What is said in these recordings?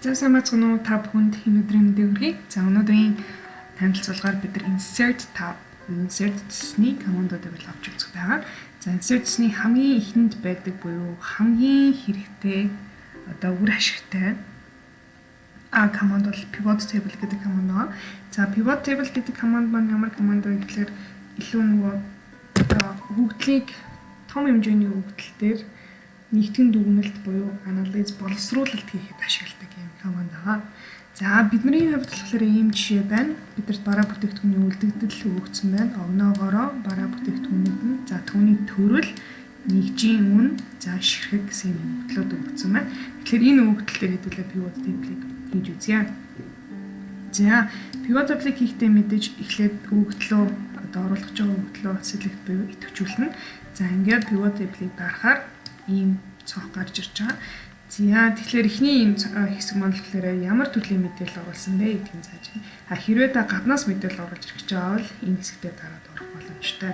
За, сайн байцгаана уу, та бүхэнд энэ өдрийн мэндийг хүргэе. За, өнөөдрийн танилцуулгаар бид нар insert tab, insert цэсний командуудыг бол авч үзэх байгаа. За, insert цэсний хамгийн эхэнд байдаг буюу хамгийн хэрэгтэй, одоо үр ашигтай команд бол pivot table гэдэг команд байгаа. За, pivot table гэдэг команд маань ямар команд вэ гэхээр илүү нөгөө одоо өгөгдлийг, том хэмжээний өгөгдөл дээр нэгтгэн дүгнэлт буюу анализ, боловсруулалт хийхэд ашигладаг юм команд байгаа. За, бидний хувьд болохоор ийм жишээ байна. Бидэрт бараа бүтээгдэхүүний үлдэгдэл өгөгдсөн байна. Огноогоороо бараа бүтээгдэхүүнүүд нь, за, түүний төрөл, нэгжийн үн, за, ширхэг гэсэн юм өгөгдлүүд өгөгдсөн байна. Тэгэхээр энэ өгөгдөл дээр хэдүүлээ pivot table-ыг хийж үзье. За, pivot table-ыг хийхдээ мэдээж эхлээд өгөгдлөө, одоо оруулах гэж байгаа өгөгдлөө select буюу идэвхжүүлнэ. За, ингээд pivot table-ыг дарахаар ийм цонх гарч ирж байгаа. За, тэгэхээр эхний энэ хэсэг маань болохоор ямар төрлийн мэдээлэл оруулсан бэ гэдгийг зааж байна. А хэрвээ та гаднаас мэдээлэл оруулж ирэх гэж байгаа бол энэ хэсэгтээ дараад орох боломжтой.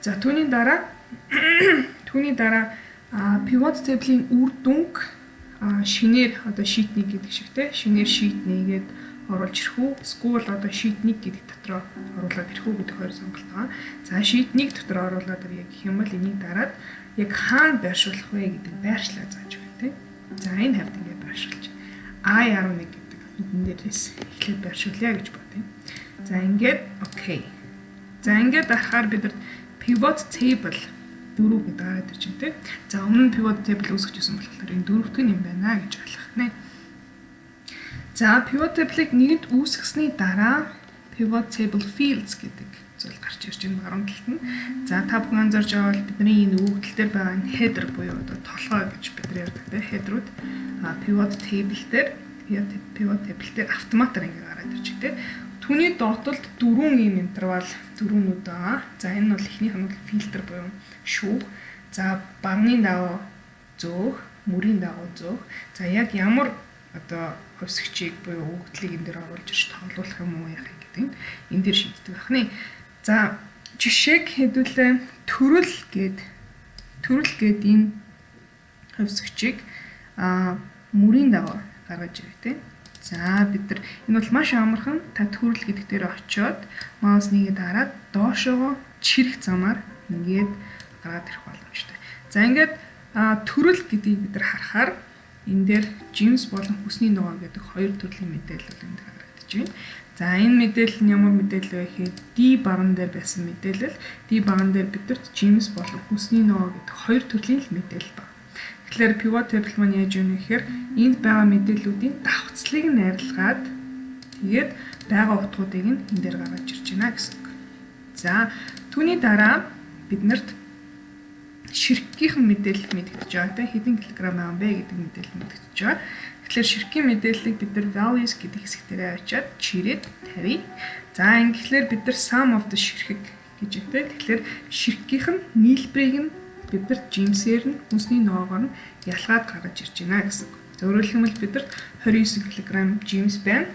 За, түүний дараа pivot table-ийн үр дүнг шинээр одоо sheet 1 гэдэг шигтэй шинээр sheet 1-гээд оруулж ирэх үү, эсвэл одоо sheet 1 гэдэг дотроо оруулаад ирэх үү гэдэг хоёр сонголт байгаа. За, sheet 1 дотор оруулаад ирье гэх юм бол энийг дараад яг хаана байршуулах вэ гэдэг байршлаа зааж байна, тийм. За, энэ хавьд ингээд байршуулж I11 гэдэг нүдэн дээрээс эхлээд байршуулъя гэж бодъё. За, ингээд okay. За, ингээд дарахаар бид pivot table 4 гэдэг гараад ирж байна, тийм. За, өмнө нь pivot table үүсгэж ирсэн болохоор энэ дөрөвдөх нь юм байна гэж ойлгох нэ. За, pivot table-ыг нэгэнт үүсгэсний дараа pivot table fields гэдэг зүйл гарч ирж байна баруун талд нь. За, та бүхэн анзаарч байгаа бол бидний энэ өгөгдөл дээр байгаа энэ header буюу одоо толгой гэж бид нар ярьдаг, тийм, header-үүд pivot table дээр, pivot table дээр автоматар ингэ гараад ирж байна, тийм. Түүний доод талд дөрвөн ийм интервал, дөрвөнүүд байгаа. За, энэ нь бол эхнийх нь бол фильтр буюу шүүх. За, баганы дагуу зөөх, мөрийн дагуу зөөх. За, яг ямар одоо хувьсагчийг буюу өгөгдлийг энэ дээр оруулж ирж тоолуулах юм уу, яах юм гэдэг нь энэ дээр шийддэг байх нэ. За, жишээг хэдүүлээ төрөл гээд энэ хувьсагчийг мөрийн дагуу гаргаж ирээ, тийм. За, бид нар энэ бол маш амархан, та төрөл гэдэг дээр очиод mouse нэгээ дараад доошоогоо чирэх замаар ингээд гаргаад ирэх боломжтой. За, ингээд төрөл гэдгийг бид нар харахаар энэ дээр жимс болон хүнсний ногоо гэдэг хоёр төрлийн мэдээлэл энэ дээр харагдаж байна. За, энэ мэдээлэл нь ямар мэдээлэл вэ гэхээр D баган дээр байсан мэдээлэл. D баган дээр бидэрт жимс болон хүнсний ногоо гэдэг хоёр төрлийн л мэдээлэл байна. Тэгэхээр pivot table маань яаж юм гэхээр энд байгаа мэдээллүүдийн давхцлыг нь арилгаад, тэгээд байгаа утгуудыг нь энэ дээр гаргаж ирж байна гэсэн үг. За, түүний дараа биднэрт ширхгийнхэн мэдээлэл мэдэгдэж байгаа, тийм, хэдэн килограмм байгаа юм бэ гэдэг мэдээлэл мэдэгдэж байгаа. Тэгэхээр ширхгийн мэдээллийг бид нар values гэдэг хэсэг дээрээ очиад чирээд тавья. За, ингэхлээр бид нар sum of the ширхэг гэж байна. Тэгэхээр ширхгийнх нь нийлбэрийг нь бид нар жимсээр нь, хүнсний ногоогоор нь ялгаад гаргаж ирж байна гэсэн үг. Өөрөөр хэлбэл, бид нар 29 кг жимс байна.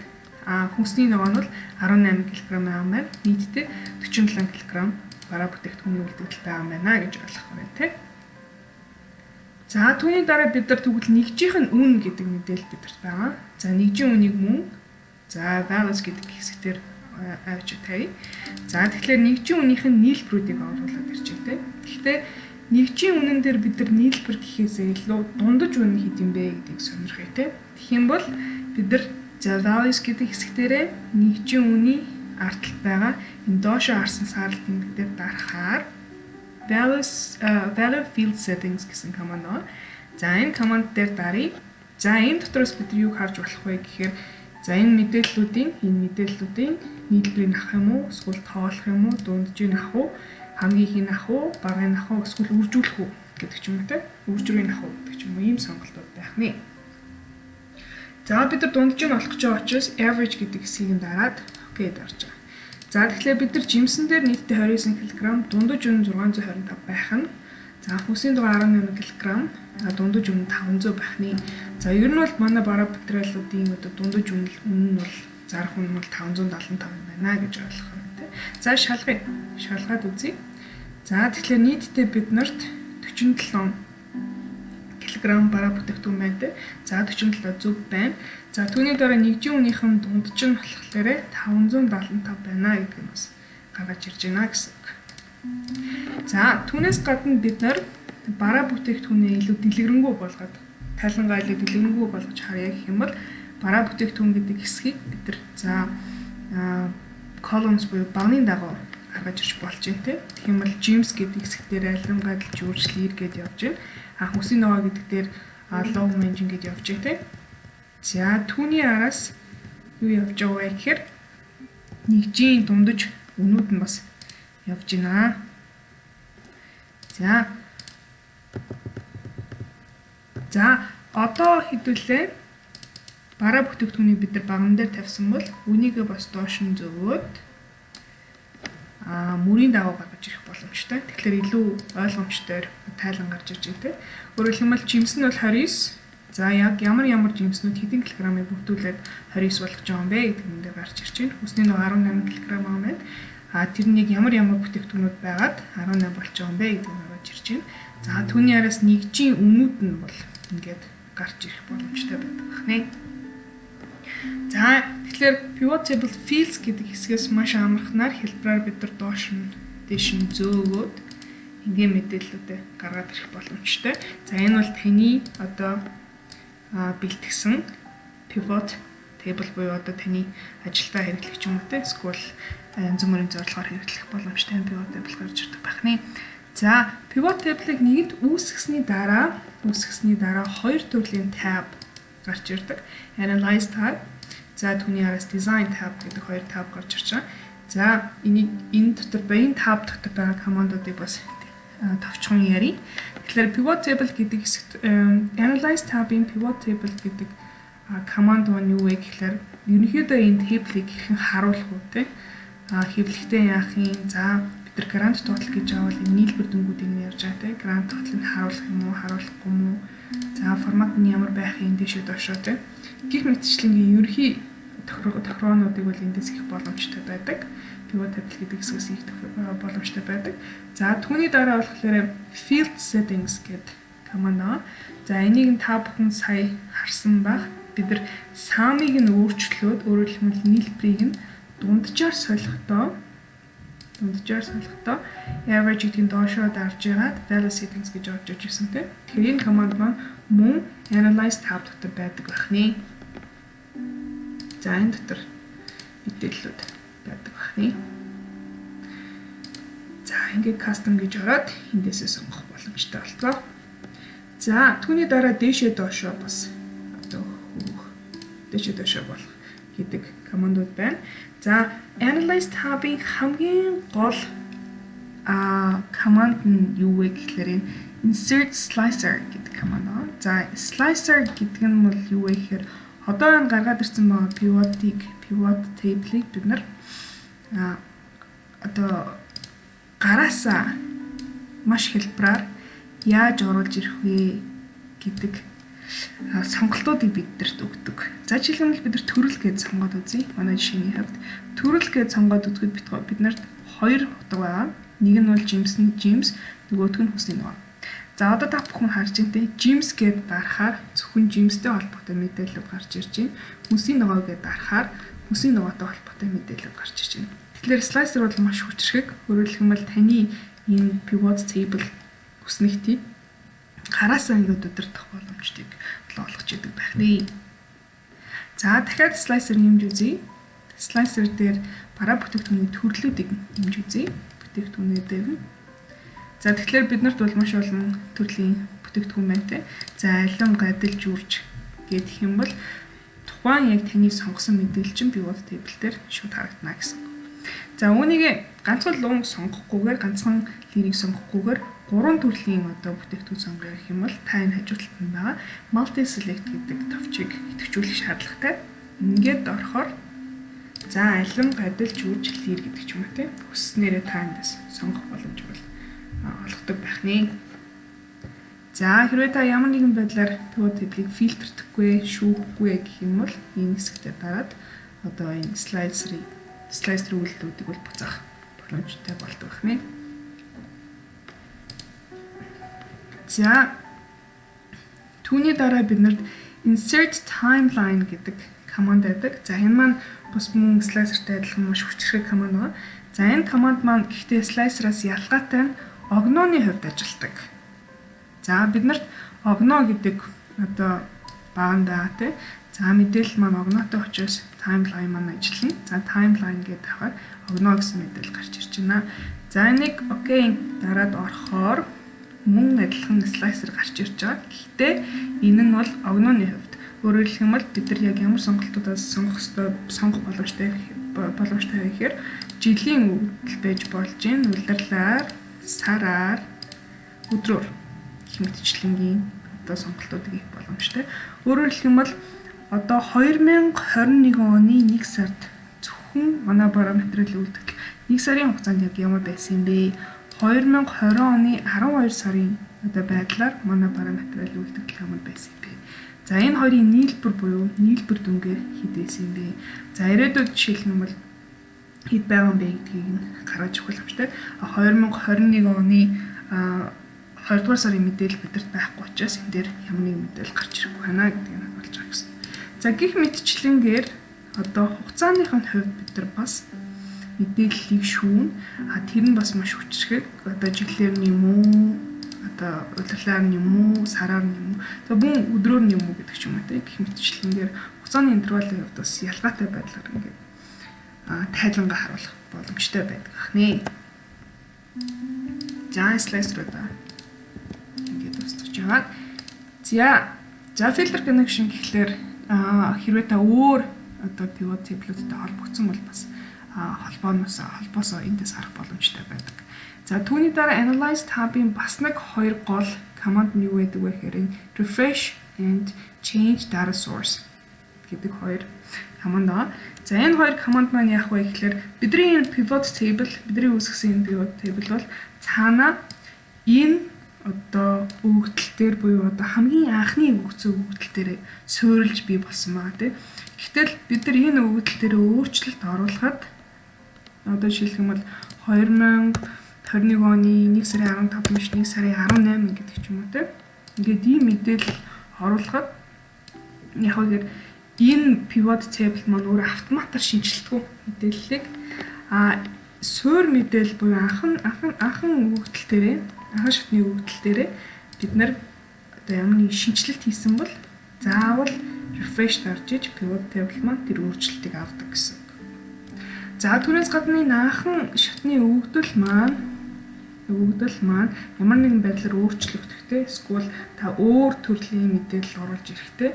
А хүнсний ногоо нь бол 18 кг байгаа юм байна. Нийтдээ 47 кг бараа бүтээгдэхүүний үлдэгдэл байгаа юм байна гэж ойлгох байна, тийм. За, түүний дараа бид нар тэгвэл нэгжийнх нь үн гэдэг мэдээлэл бидэрт байгаа. За, нэгжийн үнийг мөн, за, values гэдэг хэсгээр авч тавья. За, тэгэхээр нэгжийн үнийх нь нийлбэрүүдийг оруулаад ирж байна, тийм. Гэхдээ нэгжийн үнэн дээр бид нар нийлбэр гэхээсээ илүү дундаж үнэ хэд юм бэ гэдгийг сонирхъя, тийм. Тэгэх юм бол бид нар, за, values гэдэг хэсэг дээрээ нэгжийн үний ард талд байгаа энэ доошоо харсан саарал тэмдэг дээр дарахаар values, value field settings гэсэн команд байна. За, энэ команд дээр даръя. За, энэ дотроос бид юуг харж болох вэ гэхээр, за, энэ мэдээллүүдийн нийлбэрийг авах юм уу, эсвэл тоолох юм уу, дунджийг авах уу, хамгийн ихийг авах уу, багыг авах уу, эсвэл үржүүлэх үү гэдэг ч юм уу, те. Үржүүрийг авах уу гэдэг ч юм уу, ийм сонголтууд байх нэ. За, бид нар дунджийг олох гэж байгаа учраас average гэдэг хэсгийг нь дараад okay дарж байгаа. За, тэгэхээр бид нар жимсэн дээр нийтдээ 29 кг, дундаж үнэ 625 байх нь. За, хүнсний ногоо 18 кг, дундаж үнэ 500 байх нэ. За, ер нь бол манай бараа материалуудын одоо дундаж үнэ нь бол, зарах үнэ нь бол 575 юм байна гэж ойлгох юм, тийм. За, шалгая. Шалгаад үзье. За, тэгэхээр нийтдээ бид нарт 47 кг кг бараа бүтээгдэхүүн байна те. За 47 зөв байна. За түүний дараа нэгжийн үнийх нь дундаж нь болохоор 575 байна гэдэг нь бас гаргаж ирж байна гэсэн үг. За түүнээс гадна бид нар бараа бүтээгдэхүүнээ илүү дэлгэрэнгүй болгоод тайлангаа илүү дэлгэрэнгүй болгож харъя гэх юм бол бараа бүтээгдэхүүн гэдэг хэсгийг бид нар за columns буюу багны дагуу гаргаж ирж болж байна те. Тэгэх юм бол жимс гэдэг хэсэг дээр алим гадал жүүржил ир гэдээ явж байна. А хүсийн ногоо гэдэг дээр low engine гэдээ явж байна те. За түүний араас юу явж байгаа вэ гэхээр нэгжийн дундаж үнүүд нь бас явж байна. За. За одоо хэдүүлээ бараа бүтээгдэхүүнийг бид нар баган дээр тавьсан бол үнийгээ бас доош нь зөөгөөд мөрийн дагуу гаргаж ирэх боломжтой. Тэгэхээр илүү ойлгомжтойр тайлан гарч ирж байна те. Өөрөөр хэлбэл жимс нь бол 29. За яг ямар ямар жимснүүд хэдэн килограммыг бүрдүүлээд 29 болгож байгаа юм бэ гэдэг нь дээр гарч ирж байна. Хүсний нөө 18 кг байгаа юм байна. А тэрнийг ямар ямар бүтээгдэхүүнүүд байгаад 18 болж байгаа юм бэ гэдэг нь гарч ирж байна. За түүний араас нэгжийн үнүүд нь бол ингээд гарч ирэх боломжтой байдаг байна. За тэгэхээр pivot table fields гэдэг хэсгээс маш амархнаар хэлбэрээр бид нар доош нь дээш нь зөөгөөд ингийн мэдээллүүдээ гаргаад ирэх боломжтой. За энэ бол таны одоо бэлтгэсэн pivot table буюу одоо таны ажилдаа хэрэглэх ч юм уу те эсвэл янз бүрийн зорилгоор хэрэглэх боломжтой pivot table гарч ирдэг байх нэ. За pivot table-ыг нэгэнт үүсгэсний дараа хоёр төрлийн tab гарч ирдэг. Analyze tab, за түүний араас design tab гэдэг хоёр tab гарч ирж байгаа. За энийг энэ дотор энэ tab дотор байгаа командуудыг бас товчхон ярив. Тэгэхээр pivot table гэдэг хэсэгт analyze tab-ын pivot table гэдэг команд маань юу вэ гэхээр ерөнхийдөө энэ table-ыг хэрхэн харуулах вэ те, хэвлэхдээ яах юм, за бид нар grand total гэж авал энэ нийлбэр дүнгуудыг нь ярьж байгаа те, grand total-ыг харуулах юм уу, харуулахгүй юм уу, за формат нь ямар байх юм, дэшээ доошоо те, гэх мэтчлэнгийн ерөнхий тохироонуудыг бол эндээс хийх боломжтой байдаг. Pivot table гэдэг хэсгээс хийх боломжтой байдаг. За түүний дараа болохоор field settings гэдэг команд аа. За энийг нь та бүхэн сая харсан байх. Бид нар sum-ыг нь өөрчлөөд, өөрөөр хэлбэл нийлбэрийг нь дунджаар солихдоо average гэдгийг доошоо дарж ягаад value settings гэж орж иж ирсэн тийм. Тэгэхээр энэ команд маань мөн analyze tab дотор байдаг байх нэ. За энэ дотор мэдээллүүд байдаг байх нэ. За ингээд custom гэж ороод эндээсээ сонгох боломжтой болтлоо. За түүний дараа дээшээ доошоо бас одоо хөрөх, дээшээ доошоо болох гэдэг командууд байна. За Analyze tab-ын хамгийн гол команд нь юу вэ гэхлээр энэ insert slicer гэдэг команд байна. За slicer гэдэг нь бол юу вэ гэхээр одоо энэ гаргаад ирсэн байгаа pivot-ыг, pivot table-ыг бид нар одоо гараасаа маш хялбараар яаж оруулж ирэх вэ гэдэг сонголтуудыг биднэрт өгдөг. За жишээлбэл бид нар төрөл гэж сонгоод үзье. Манай жишээний хувьд төрөл гэж сонгоод үзэхэд бид нарт хоёр утга байгаа. Нэг нь бол жимс, жимс, нөгөөх нь хүсний ногоо. За одоо та бүхэн харж байна те, жимс гэд дарахаар зөвхөн жимстэй холбоотой мэдээлэл гарч ирж байна. Хүнсний ногоо гэд дарахаар хүнсний ногоотой холбоотой мэдээлэл гарч ирж байна. Тэгэхээр slicer бол маш хүчрхэг. Өөрөөр хэлбэл таны энэ pivot table хүснэгтийг гараасаа ингээд удирдах боломжтойг олгож идэг байх нэ. За дахиад slicer нэмж үзье. Slicer дээр бараа бүтээгдэхүүний төрлүүдийг нэмж үзье. Бүтээгдэхүүнээ дээр нь. За тэгэхээр бид нарт бол маш олон төрлийн бүтээгдэхүүн байна те. За алим, гадил, жүүрж гэх юм бол тухайн яг таны сонгосон мэдээлэл чинь pivot table дээр шууд харагдана гэсэн. За үүнийг ганцхан луун сонгохгүйгээр, ганцхан лирийг сонгохгүйгээр гурван төрлийн одоо бүтээгдэхүүн сонгоё гэх юм бол та энэ хажуу талд нь байгаа multi select гэдэг товчийг идэвхжүүлэх шаардлагатай. Ингээд орохоор за алим, гадил, жүүж, лир гэдэг ч юм уу тийм, хүсснээрээ та эндээс сонгох боломж бол олгодог байх нэ. За хэрвээ та ямар нэгэн байдлаар pivot table-ийг фильтрдэхгүй, шүүхгүй гэх юм бол энэ хэсэгтээ дараад одоо энэ slicer үйлдэлүүдийг бол буцаах боломжтой болдог байх нэ. За Түүний дараа бид нарт insert timeline гэдэг команд байдаг. За, энэ маань бас мөн slicer-тай адилхан маш хүчирхэг команд байна. За, энэ команд маань гэхдээ slicer-аас ялгаатай нь огнооны хувьд ажилладаг. За, бид нарт огноо гэдэг одоо баган байгаа, тий. За, мэдээлэл маань огноотой учраас timeline маань ажиллана. За, timeline гэдэг тавихаар огноо гэсэн мэдээлэл гарч ирж байна. За, энийг окей дараад орохоор мөн адилхан slicer гарч ирж байгаа. Гэхдээ энэ нь бол огнооны хувьд. Өөрөөр хэлэх юм бол бид нар яг ямар сонголтуудаас сонгох ёстой, сонгох боломжтой гэхээр жилийн өгөгдөл байж болж байна. Улирлаар, сараар, өдрөөр гэх мэтчлэнгийн одоо сонголтуудыг хийх боломжтой. Өөрөөр хэлэх юм бол одоо 2021 оны 1 сард зөвхөн манай бараа материал үйлдэл 1 сарын хугацаанд яг ямар байсан юм бэ? 2020 оны 12 сарын одоо байдлаар манай бараа материал үйлдэл ямар байсан юм бэ? За, энэ хоёрын нийлбэр буюу нийлбэр дүнгээр хэд байсан юм бэ? За, ирээдүйд жишээлх юм бол хэд байгаа юм бэ гэдгийг нь гаргаж өгөх боломжтой. 2021 оны 20 дугаар сарын мэдээлэл бид нарт байхгүй учраас энэ дээр ямар нэгэн мэдээлэл гарч ирэхгүй байна гэдгийг нь болж байгаа гэсэн. За, гэх мэтчлэнгээр одоо хугацааных нь хувьд бид нар бас мэдээллийг шүүнэ. А тэр нь бас маш хүчирхэг. Одоо жилээр нь юм уу? Одоо улирлаар нь юм уу? Сараар нь юм уу? За, мөн өдрөөр нь юм уу гэдэг ч юм уу, те. Гэх мэтчлэнгээр хугацааны интервалын хувьд бас ялгаатай байдлаар ингээд тайлангаа харуулах боломжтой байдаг ахнэ. За, slicer-уудаа ингээд устгаж яваад. За, filter connection гэхлээр хэрвээ та өөр одоо pivot table-үүдтэй холбогдсон бол бас холбоосоо эндээс харах боломжтой байдаг. За, түүний дараа Analyze tab-ын бас нэг хоёр гол команд нь юу байдаг вэ гэхээр refresh and change data source гэдэг хоёр команд байгаа. За, энэ хоёр команд маань яах вэ гэхээр бидний энэ pivot table, бидний үүсгэсэн энэ pivot table бол цаана энэ одоо өгөгдөл дээр буюу одоо хамгийн анхны өгөгдсөн өгөгдөл дээр суурилж бий болсон байгаа, тийм. Гэтэл бид нар энэ өгөгдөл дээр өөрчлөлт оруулахад, одоо жишээлх юм бол 2021 оны 1 сарын 15 биш, 1 сарын 18 гэдэг ч юм уу, тийм. Ингээд ийм мэдээлэл оруулахад яг үгээр энэ pivot table маань өөрөө автоматар шинэчилдэг мэдээллийг, суурь мэдээлэл буюу анхан өгөгдөл дээрээ, анхан шатны өгөгдөл дээрээ бид нар одоо ямар нэгэн шинэчлэлт хийсэн бол заавал refresh дарж иж pivot table маань тэр өөрчлөлтийг авдаг гэсэн үг. За, түүнээс гадна энэ анхан шатны өгөгдөл маань ямар нэгэн байдлаар өөрчлөгдөхдөө эсвэл та өөр төрлийн мэдээлэл оруулж ирэхдээ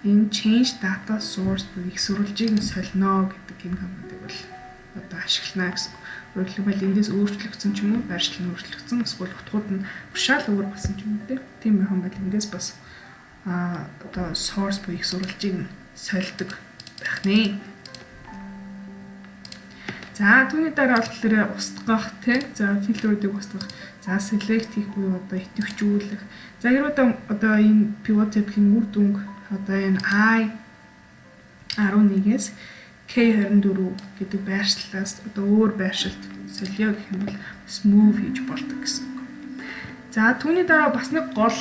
энэ change data source буюу эх сурвалжийг нь солино гэдэг энэ командыг бол одоо ашиглана гэсэн. Өөрөөр хэлбэл эндээс өөрчлөгдсөн ч юм уу, байршил нь өөрчлөгдсөн, эсвэл утгууд нь шал өөр болсон ч юм уу, тийм байх юм бол эндээс бас одоо source буюу эх сурвалжийг нь сольдог байх нэ. За, түүний дараа болохоор устгах, тий. За, фильтрүүдийг устгах. За, select хийх буюу одоо идэвхжүүлэх. За, хэрвээ одоо энэ pivot table-ийн үр дүнг одоо энэ I 11-ээс K24 гэдэг байршлаас одоо өөр байршилд солио гэх юм бол move хийж болдог гэсэн үг. За, түүний дараа бас нэг гол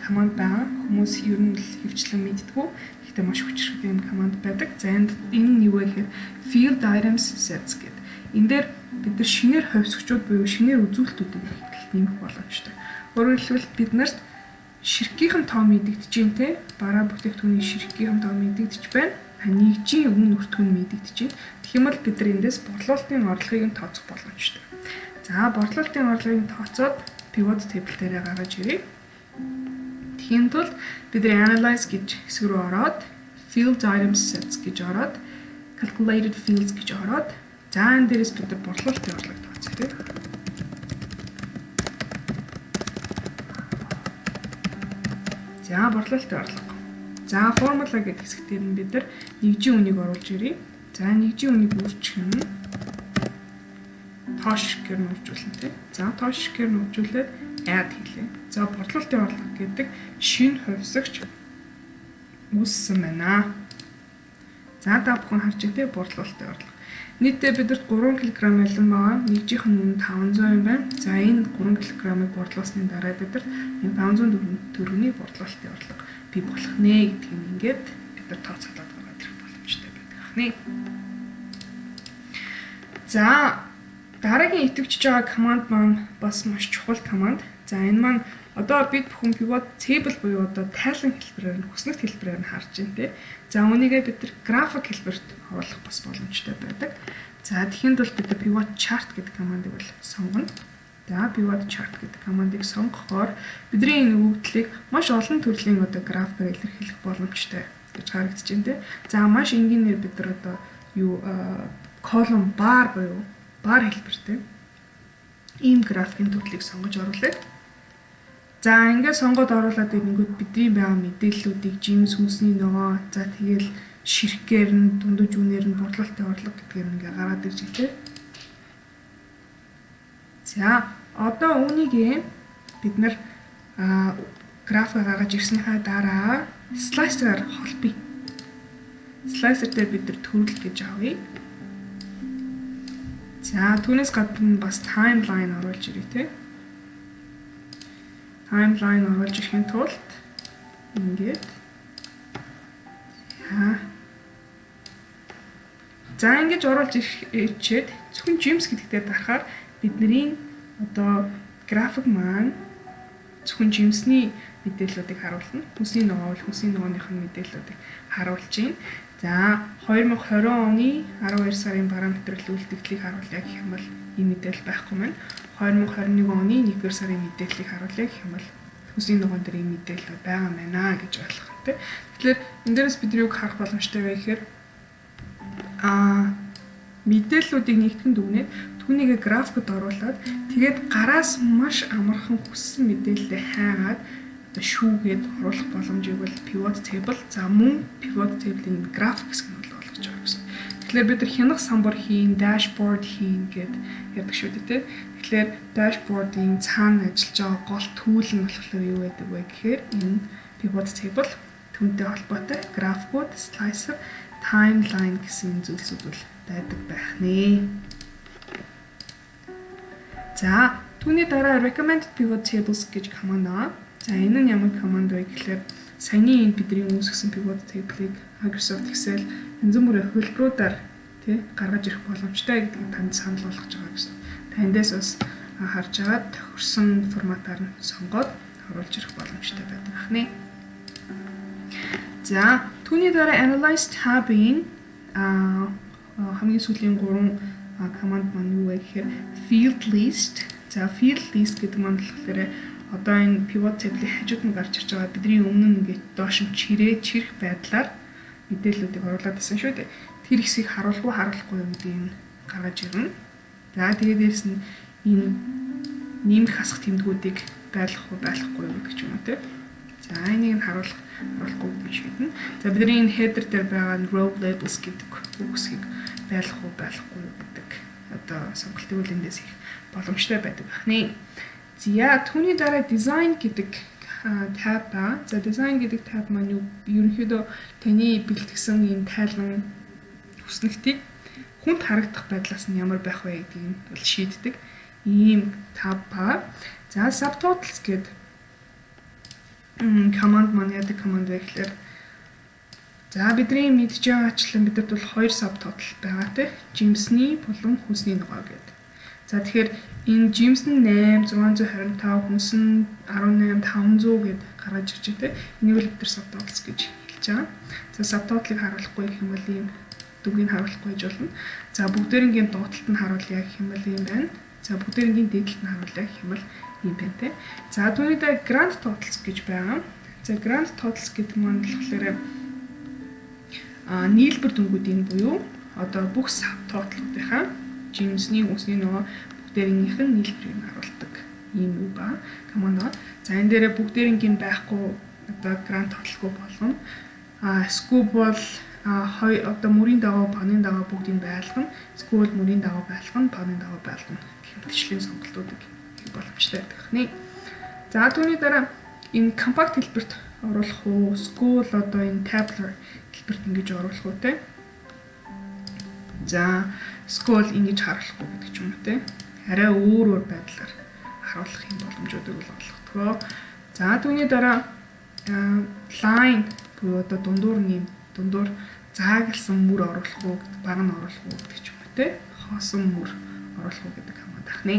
команд байгаа. Хүмүүс ер нь л хэвчлэн мэддэггүй. Гэхдээ маш хүчирхэг юм команд байдаг. За, энд энэ нь юу вэ гэхээр field items sets гэдэг. Энэ дээр бид нар шинээр хувьсгчуд буюу шинээр үзүүлэлтүүдийг нэмэх боломжтой. Өөрөөр хэлбэл бид нарт ширхгийнхэн тоо мэдэгдэж байна, те. Бараа бүтээгдэхүүний ширхгийнхэн тоо мэдэгдэж байна. Нэгжийн үнэ өртгөн мэдэгдэж байна. Тэгэх юм бол бид нар эндээс борлуулалтын орлогыг нь тооцох боломжтой. За, борлуулалтын орлогыг нь тооцоод pivot table дээрээ гаргаж ирье. Тэгэхийн тулд бид нар analyze гэж хэсэг рүү ороод, field items sets гэж ороод, calculated fields гэж ороод, за, энэ дээрээс бид нар борлуулалтын орлогыг тооцъё, тийм. За, борлуулалтын орлого. За, формула гэдэг хэсэг дээр нь бид нар нэгжийн үнийг оруулж ирье. За, нэгжийн үнийг үржих нь тоо ширхгээр нь үржүүлнэ, тийм. За, тоо ширхгээр нь үржүүлээд add хийлээ. За, борлуулалтын орлого гэдэг шинэ хувьсагч үүссэн байна. За, та бүхэн харж байгаа, тийм, борлуулалтын орлого. Нийтдээ бидэрт 3 кг алим байгаа. Нэгжийнх нь үнэ 500 юм байна. За, энэ 3 кг-ыг борлуулсны дараа бидэрт 1500 төгрөгийн борлуулалтын орлого бий болох нэ гэдгийг ингээд бид нар тооцоолоод гаргаад ирэх боломжтой байдаг ахнэ. За, дараагийн идэвхжиж байгаа команд маань бас маш чухал команд. За, энэ маань одоо бид бүхэн pivot table буюу одоо тайлан хэлбэрээр нь, хүснэгт хэлбэрээр нь харж байна, те. За, үүнийгээ бид нар график хэлбэрт оруулах бас боломжтой байдаг. За, тэгэхэд бол бид pivot chart гэдэг командыг бол сонгоно. За, pivot chart гэдэг командыг сонгохоор бидний энэ өгөгдлийг маш олон төрлийн одоо графикаар илэрхийлэх боломжтой гэж харагдаж байна, те. За, маш энгийнээр бид нар одоо юу column bar буюу бар хэлбэртэй ийм графикийн төрлийг сонгож оруулъя. За, ингээд сонгоод оруулаад ирэнгүүт бидний байгаа мэдээллүүдийг жимс, хүнсний ногоо, за, тэгэл ширхгээр нь, дундаж үнээр нь, борлуулалтын орлого гэдгээр ингээ гараад ирж байна. За, одоо үүнийг бид нар график гаргаж ирснийхаа дараа slicer-аар холбоё. Slicer дээр бид нар төрөл гэж авъя. За, түүнээс гадна бас timeline оруулж ирье, те. Timeline оруулж ирэхийн тулд ингээд за, ингэж оруулж ирчээд зөвхөн жимс гэдэгтээ дарахаар бидний одоо график маань зөвхөн жимсний мэдээллүүдийг харуулна. Хүнсний ногоо бол хүнсний ногооных нь мэдээллүүдийг харуулж байна. За, 2020 оны 12 сарын параметр үлдэгдлийг харуулъя гэх юм бол ийм мэдээлэл байхгүй маань. 2021 оны 1-р сарын мэдээллийг харуулъя гэх юм бол хүнсний ногоон дээр ийм мэдээлэл байгаа байна гэж ойлгох юм, тий. Тэгэхээр энэ дээрээс бид юуг харах боломжтой вэ гэхээр мэдээллүүдийг нэгтгэн дүгнээд, түүнийг графикт оруулаад, тэгээд гараас маш амархан хүссэн мэдээлэлээ хайгаад, одоо шүүгээд оруулах боломжийг бол pivot table, за, мөн pivot table-ийн график хэсэг нь бол олгож байгаа гэсэн. Тэгэхээр бид нар хянах самбар хийн, dashboard хийн гэд ярьдаг шүү дээ, тий. Тэгэхээр dashboard-ийн цаана ажиллаж байгаа гол tool нь болохоор юу байдаг вэ гэхээр энэ pivot table, түүнтэй холбоотой графикууд, slicer, timeline гэсэн зүйлсүүд бол байдаг байх нэ. За, түүний дараа recommended pivot tables гэж команд байгаа. За, энэ нь ямар команд вэ гэхлээр саяны энэ бидний үүсгэсэн pivot table-ыг Microsoft Excel янз бүрийн хувилбаруудаар, тий, гаргаж ирэх боломжтой гэдгийг танд санал болгож байгаа гэсэн. Та эндээс бас харж байгаа тохирсон форматаар нь сонгоод оруулж ирэх боломжтой байдаг ахнэ. За, түүний дараа Analyze tab-ын хамгийн сүүлийн гурван команд маань юу вэ гэхээр field list. За, field list гэдэг маань болохоор одоо энэ pivot table-ийн хажууд нь гарч ирж байгаа бидний өмнө нь ингээд доош нь чирээ чирэх байдлаар мэдээллүүдийг оруулаад байсан шүү дээ. Тэр хэсгийг харуулах уу, харуулахгүй юу гэдгийг нь гаргаж ирнэ. За, тэгээд дээрэс нь энэ нэмэх, хасах тэмдгүүдийг байлгах уу, байлгахгүй юу гэдэг ч юм уу, те. За, энийг нь харуулах, харуулахгүй гэдгийг шийднэ. За, бидний энэ header дээр байгаа row labels гэдэг үг хэсгийг байлгах уу, байлгахгүй юу гэдэг одоо сонголтыг үл эндээс хийх боломжтой байдаг байна. За, түүний дараа design гэдэг tab ба. За, design гэдэг tab маань юу, ерөнхийдөө таны бэлтгэсэн энэ тайлан хүснэгтийг хүнд харагдах байдлаас нь ямар байх вэ гэдгийг нь бол шийддэг ийм tab ба. За, subtotals гэдэг команд маань яадаг команд вэ гэхээр, за, бидний мэдж байгаачлан бидэд бол хоёр subtotal байгаа, тий. Жимсний болон хүнсний ногоо гэдэг. За, тэгэхээр энэ жимс нь 8 625, хүнс нь 18 500 гэд гаргаж ирж байгаа, тий. Энийг л бид нар subtotals гэж хэлж байгаа. За, subtotal-ыг харуулахгүй гэх юм бол ийм дүнгийг харуулахгүй гэж болно. За, бүгдээрингийн доотлолт нь харуулъя гэх юм бол ийм байна. За, бүгдээрингийн дээдлэлт нь харуулъя гэх юм бол ийм байна, те. За, түүний дараа grand totals гэж байгаа. За, grand totals гэдэг маань болохоор нийлбэр дүнгуудын буюу одоо бүх subtotal-уудынхаа, жимсний, хүнсний ногоо бүгдээрийнх нь нийлбэрийг харуулдаг ийм юу ба команд. За, энэ дээрээ бүгдээрингийн байхгүй, одоо grand total-гүй болгоно. Эсвэл бол хоёр одоо мөрийн дагуу, баганы дагуу бүгдийг байлгана. Эсвэл мөрийн дагуу байлгана, баганы дагуу байлгана гэх мэтчлийн сонголтуудыг хийх боломжтой байдаг нэ. За, түүний дараа энэ compact хэлбэрт оруулах уу, эсвэл одоо энэ tabular хэлбэрт ингэж оруулах уу, те. За, эсвэл ингэж харуулах уу гэдэг ч юм уу, те. Арай өөр өөр байдлаар харуулах юм боломжуудыг бол олгодог. За, түүний дараа line буюу одоо дундуур нэм, дундуур заагласан мөр оруулах уу, баг нь оруулах уу гэдэг ч юм уу, те. Хоосон мөр оруулах уу гэдэг команд ахнэ.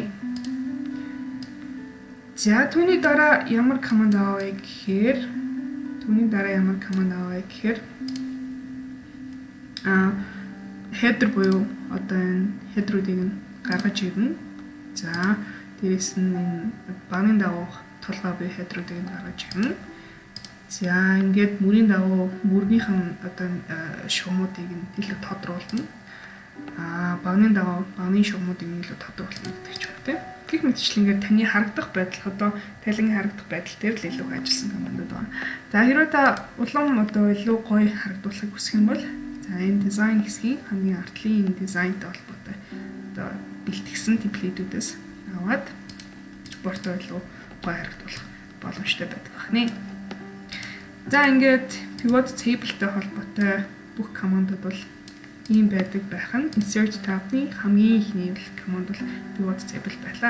За, түүний дараа ямар команд аваа гэхээр header буюу одоо энэ header үүдийг нь гаргаж ирнэ. За, дээрэс нь энэ багны дагуух толгой буюу header үүдийг нь гаргаж ирнэ. За, ингээд мөрийн дагуу мөрнийхэн одоо шугамуудыг нь илүү тодруулна. Багны дагуу багны шугамуудыг нь илүү тодруулна гэдэг ч юм уу, тийм. Гэх мэтчлэн ингээд таны харагдах байдал, одоо тайлан харагдах байдал дээр л илүү ажилласан командууд байна. За, хэрвээ та улам одоо илүү гоё харагдуулахыг хүсэх юм бол, за, энэ дизайн хэсгийн хамгийн ардлын энэ дизайнтай холбоотой одоо бэлтгэсэн template үүдээс аваад report оо илүү гоё харагдуулах боломжтой байдаг байна. За, ингээд pivot table-тэй холбоотой бүх командууд бол ийм байдаг байх нь. Insert tab-ны хамгийн эхний команд бол pivot table байлаа.